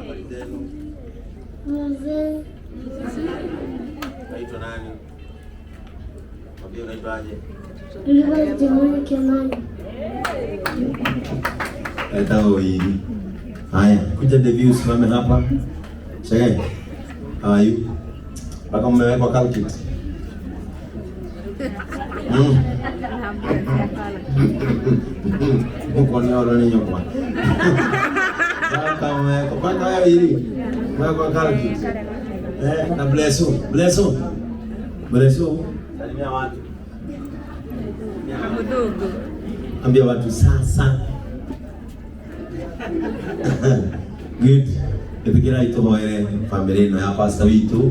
Habari zenu? Mzee. Unaitwa nani? Mwambie unaitwaje? Nilikuwa Jimoni Kimani. Etagwo Iri. Haya, kuja Devi usimame hapa. Shegai. How are you? Mpaka mmewekwa calcit. Uko ni oro ni nyokwa. Mpaka mmewekwa. Mpaka wewe Iri. Mmewekwa calcit. Eh, na bleso. Bleso. Bleso. Salimia watu. Ambia watu sasa. Good. Ĩtĩkĩrai tũhoere bamĩrĩ ĩno ya pastor witũ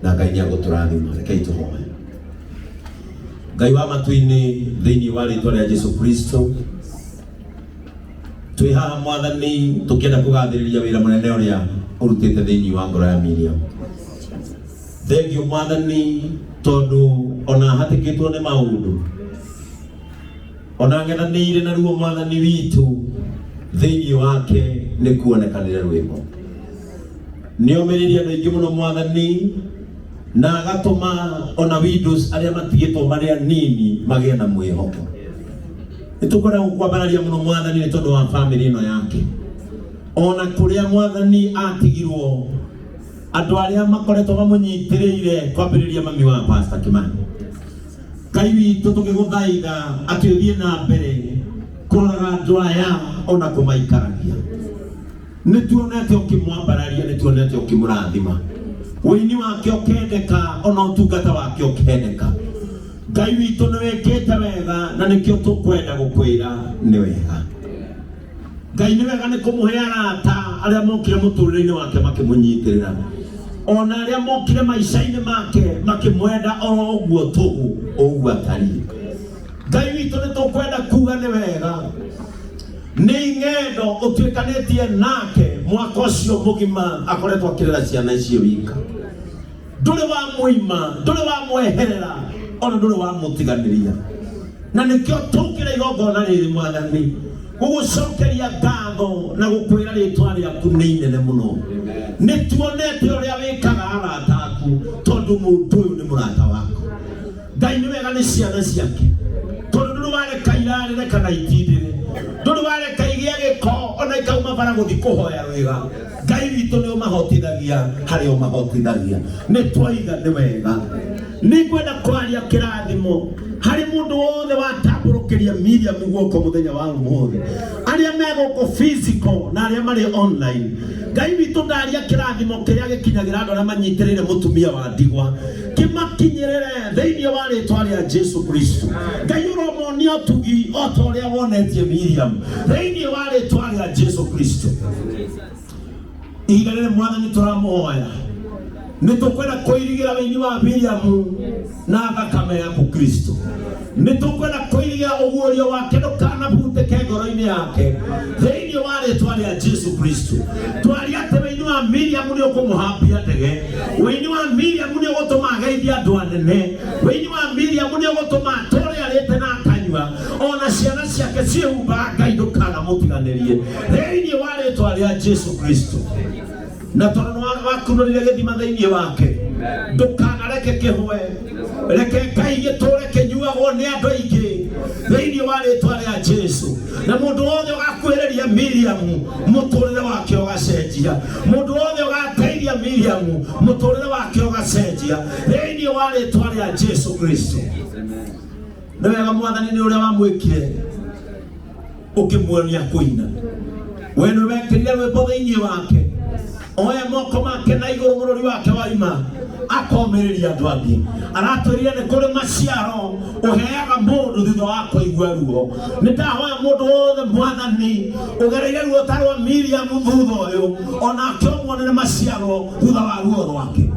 na Ngai nĩ agũtũrathima. Rekei tũhoe. Ngai wa matu-inĩ thĩinĩ wa rĩtwa rĩa Jesu Kristo twĩ haha mwathani tũkĩenda kũgathĩrĩria wĩra mũnene ũrĩa ũrutĩte thĩinĩ wa ngoro ya Miriam. Thengiũ mwathani tondũ ona hatĩkĩtwo nĩ maũndũ ona ng'ethanĩire na ruo mwathani witũ thĩinĩ wake nĩ kuonekanire rwĩmbo nĩ omĩrĩrie andũ aingĩ mũno mwathani na agatũma ona widows arĩa matigĩtwo marĩ anini magĩe na mwĩhoko nĩ tũkwenda gũkwambararia mũno mwathani nĩ tondũ wa bamĩrĩ ĩno yake ona kũrĩa mwathani atigirwo andũ arĩa makoretwo mamũnyitĩrĩire kwambĩrĩria mami wa Pastor Kimani Ngai witũ tũgĩgũthaitha atĩ ũthiĩ na mbere kũroraga andũ aya ona kũmaikaragia nĩ tuonete ũkĩmwambararia nĩ tuonete ũkĩmũrathima wĩini wake ũkendeka ona ũtungata wake ũkendeka Ngai witũ nĩ wĩkĩte wega na nĩkĩo tũkwenda gũkwĩra nĩ wega Ngai nĩ wega nĩ kũmũhe arata arĩa mokire mũtũrĩre-inĩ wake makĩmũnyitĩrĩra ona arĩa mokire maica-inĩ make makĩmwenda oro ũguo tũhũ ũguo atariĩ Ngai witũ nĩ tũkwenda kuga nĩ wega nĩ ng'endo ũtuĩkanĩtie nake mwaka ũcio mũgima akoretwo akĩrera ciana icio wika ndũrĩ wa mũima ndũrĩ wa mweherera ona ndũrĩ wa mũtiganĩria na nĩkĩo tũkĩra igongona rĩrĩ mwathani gũgũcokeria ngatho na gũkwĩra rĩtwa rĩaku nĩ inene mũno nĩ tuonete ũrĩa wĩkaga arata aku tondũ mũndũ ũyũ nĩ mũrata waku Ngai nĩ wega nĩ ciana ciake tondũ ndũrĩ wareka irarĩre kana itindĩre ndũrĩ wareka igĩe gĩko ona ikauma bara gũthiĩ kũhoya wega Ngai witũ nĩ ũmahotithagia harĩa ũmahotithagia nĩ twaiga nĩ wega nĩ ngwenda kwaria kĩrathimo harĩ mũndũ wothe watambũrũkĩria Miriam guoko mũthenya wa ũmũthĩ arĩa me gũkũ physical na arĩa marĩ online Ngai witũ ndaria kĩrathimo kĩrĩa gĩkinyagĩra andũ arĩa manyitĩrĩire mũtumia wa ndigwa kĩmakinyĩrĩre thĩinĩ wa rĩtwa rĩa Jesu Kristo Ngai ũromonia ũtugi o ta ũrĩa wonetie Miriam thĩinĩ wa rĩtwa rĩa Jesu Kristo ihinda rĩrĩ mwathani tũramũhoya nĩ tũkwenda kũirigĩra wĩini wa Miriam na thakame yaku Kristo nĩ tũkwenda kũirigĩra ũguũrio wake ndũkanabutĩke ngoro-inĩ yake thĩinĩ wa rĩtwa rĩa Jesu Kristo twaria atĩ wĩini wa Miriam nĩ ũkũmũhambia ndege wĩini wa Miriam nĩ ũgũtũma ageithie andũ anene wĩini wa Miriam nĩ ũgũtũma atũre arĩte na akanyua ona ciana ciake ciĩhumbaga Ngai ndũkanamũtiganĩrie thĩinĩ wa rĩtwa rĩa Jesu Kristo na tondũ nĩ wakunũrire gĩthima thĩinĩ wake ndũkanareke kĩhwe reke Ngai gĩtũre kĩnyuagwo nĩ andũ aingĩ thĩinĩ wa rĩtwa rĩa Jesu na mũndũ wothe ũgakuhĩrĩria Miriam mũtũrĩre wake ũgacenjia mũndũ wothe ũgateithia Miriam mũtũrĩre wake ũgacenjia thĩinĩ wa rĩtwa rĩa Jesu Kristo nĩ wega mwathani nĩ ũrĩa wamwĩkire ũkĩmuonia kũina we nĩ wekĩrire rwĩmbo thĩinĩ wake oya moko make na igũrũ mũrũri wake waima akomĩrĩria andũ angĩ aratwĩrire nĩ kũrĩ maciaro ũheaga mũndũ thutha wa kũigua ruo nĩ ndahoya mũndũ wothe mwathani ũgereire ruo ta rwa Miriam thutha ũyũ onake ũmuonere maciaro thutha wa ruo rwake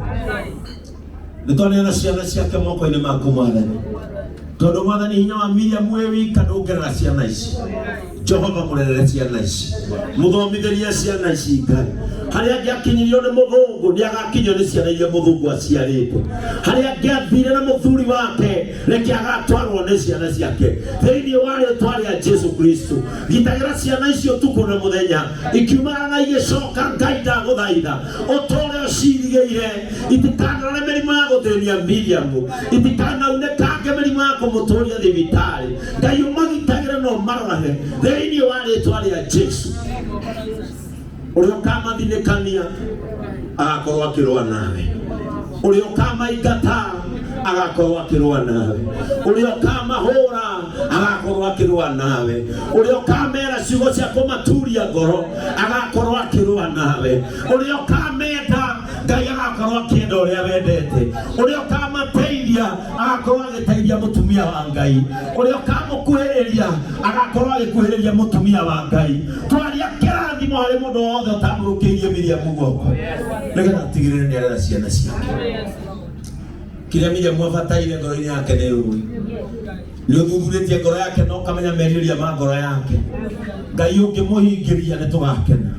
nĩ twaneana ciana ciake moko-inĩ maku mwathani tondũ mwathani hinya wa Miriam wĩ wika ndũngerera ciana ici. Jehova mũrerere ciana ici, mũthomithĩrie ciana ici Ngai. Harĩa angĩakinyirio nĩ mũthũngũ nĩ agakinyio nĩ ciana iria mũthũngũ aciarĩte. Harĩa angĩathire na mũthuri wake reke agatwarwo nĩ ciana ciake thĩinĩ wa rĩtwa rĩa Jesu Kristo. Gitagĩra ciana icio ũtukũ na mũthenya, ikiumagara na igĩcoka. Ngai ndagũthaitha ũtũre ũcirigĩire, itikanarore mĩrimũ ya gũthĩnia Miriamu, itikanaunĩkange mĩrimũ ya kũmũtũria thibitarĩ. Ngai ũmagitagĩre na ũmarorage thĩinĩ wa rĩtwa rĩa Jesu. Ũrĩa ũkamathinĩkania agakorwo akĩrũa nawe, ũrĩa ũkamaingata agakorwo akĩrũa nawe, ũrĩa ũkamahũra agakorwo akĩrũa nawe, ũrĩa ũkamera ciugo cia kũmaturia ngoro agakorwo akĩrũa nawe, ũrĩa ũkamenda Ngai agakorwo akĩenda ũrĩa wendete, ũrĩa ũkamateithia agakorwo agĩteithia mũtumia wa Ngai, ũrĩa ũkamũkuhĩrĩria agakorwo agĩkuhĩrĩria mũtumia wa Ngai. Twaria kĩrathimo harĩ mũndũ wothe ũtambũrũkĩirie Miriamu guoko nĩgetha atigĩrĩre nĩ arera ciana ciake. Kĩrĩa Miriamu abataire ngoro-inĩ yake nĩ ũĩ, nĩ ũthuthurĩtie ngoro yake na ũkamenya merirĩria ma ngoro yake. Ngai ũngĩmũhingĩria nĩ tũgakena,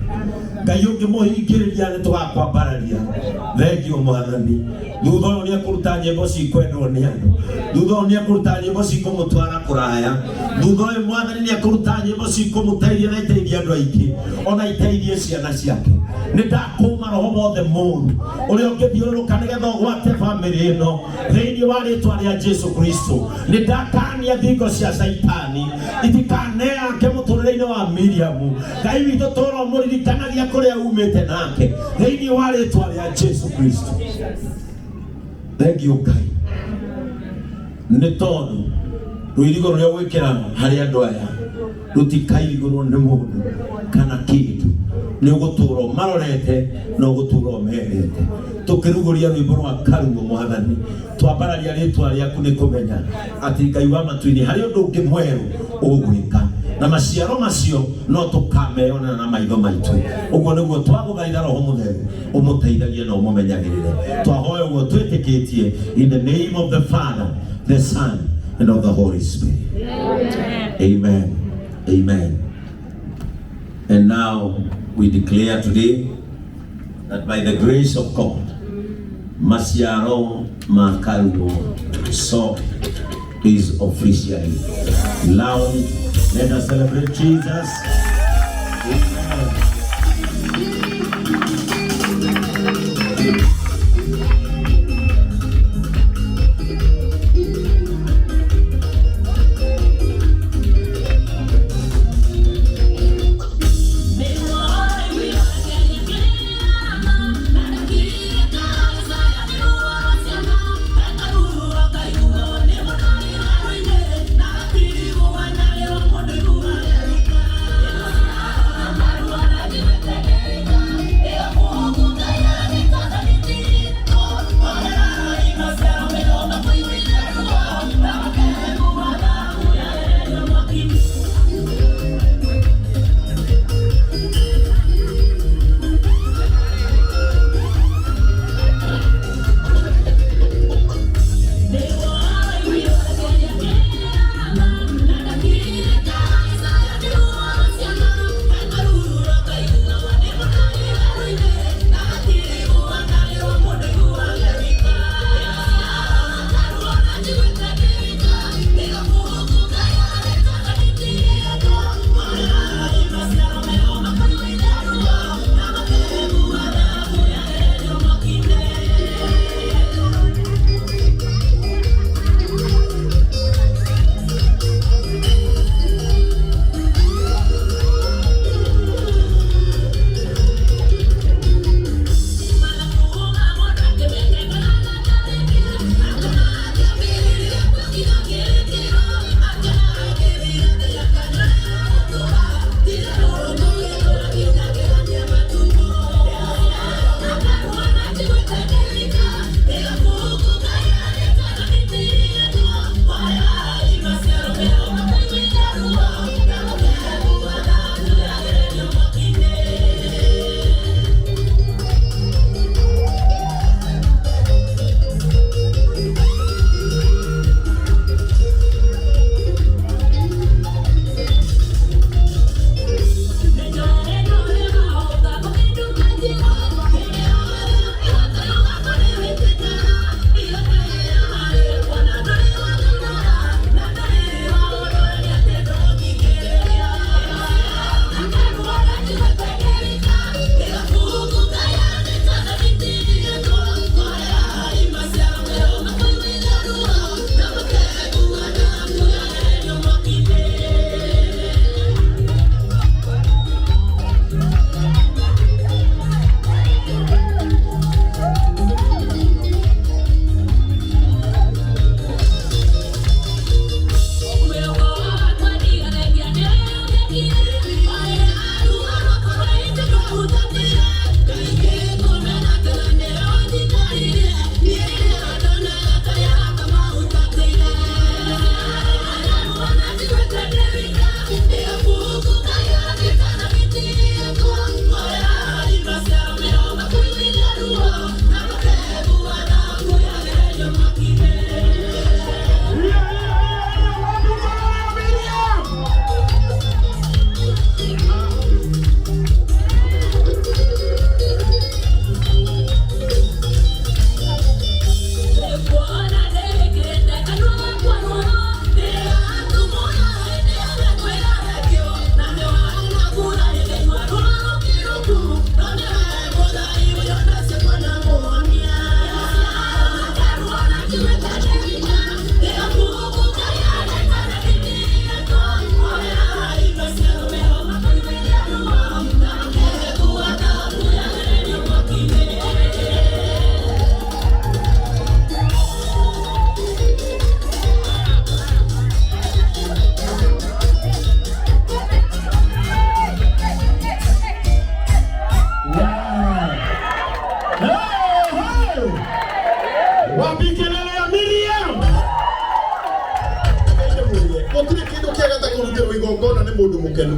Ngai ũngĩmũhingĩrĩria nĩ tũgakwambararia. Thengio Mwathani. Thutha ũyũ nĩ ekũruta nyĩmbo cikwendwo nĩ andũ, thutha ũyũ nĩ ekũruta nyĩmbo cikũmũtwara kũraya, thutha ũyũ Mwathani nĩ ekũruta nyĩmbo cikũmũteithia na iteithie andũ aingĩ, ona iteithie ciana ciake. Nĩ ndakũma roho wothe mũru ũrĩa ũngĩthiũrũrũka nĩgetha ũgwate bamĩrĩ ĩno thĩinĩ wa rĩtwa rĩa Jesu Kristo. Nĩ ndakania thingo cia Caitani itikaneake mũtũrĩre-inĩ wa Miriamu. Ngai witũ tũra ũmũririkanagia kũrĩa umĩte nake thĩinĩ wa rĩtwa rĩa Jesu Kristo. Thengio Ngai nĩ tondũ rũirigo rũrĩa ũgwĩkĩra harĩ andũ aya rũtikairigũrwo nĩ mũndũ kana kĩndũ, nĩ ũgũtũra ũmarorete na ũgũtũra ũmendete. Tũkĩrugũria rwĩmbo rwa Karuo, Mwathani, twambararia rĩtwa rĩaku nĩ kũmenya atĩ Ngai wa matu-inĩ harĩ ũndũ ũngĩ mwerũ ũgwĩka, na maciaro macio no tũkameyonera na maitho maitũ. Ũguo nĩguo twagũthaitha Roho Mũtheru ũmũteithagie na ũmũmenyagĩrĩre. Twahoya ũguo twĩtĩkĩtie in the name of the Father, the Son and of the Holy Spirit. Amen. Amen. And now we declare today that by the grace of God, Maciaro ma Karuo song is officially launched. Let us celebrate Jesus. Amen.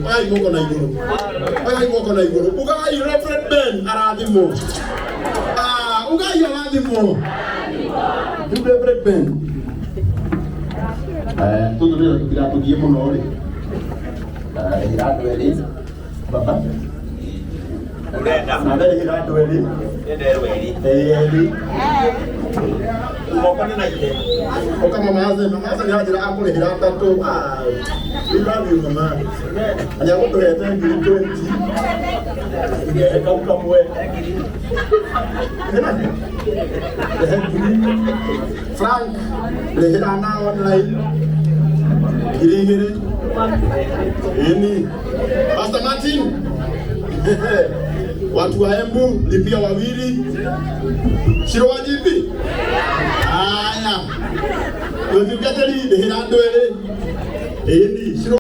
Oyai moko na igũrũ. Oyai moko na igũrũ. Ugai Reverend Ben arathimwo. Ah, ugai arathimwo. Rĩu Reverend Ben. Eh, tũtũ nĩ tũtiratũthiĩ mũno rĩ. Rĩhĩra andũ erĩ. Baba. Urenda. Na ndarĩhĩra andũ erĩ. Ndenderwo erĩ. Erĩ. Moko nĩ na ithe. Oka mama Aze, mama Aze nĩaranjĩra akũrĩhĩra atatũ. Ah, we love you mama. Na nĩagũtũhete 20,000. Ngehe kau kamwe. Rehe ngiri. Frank, rĩhĩra na online. 2,000. Ĩni. Pastor Martin. Watu wa Embu lipia wawili. Shiro wa jipi. Aya. Ũthingatĩri rĩhĩra andũ erĩ. Ĩni. Shiro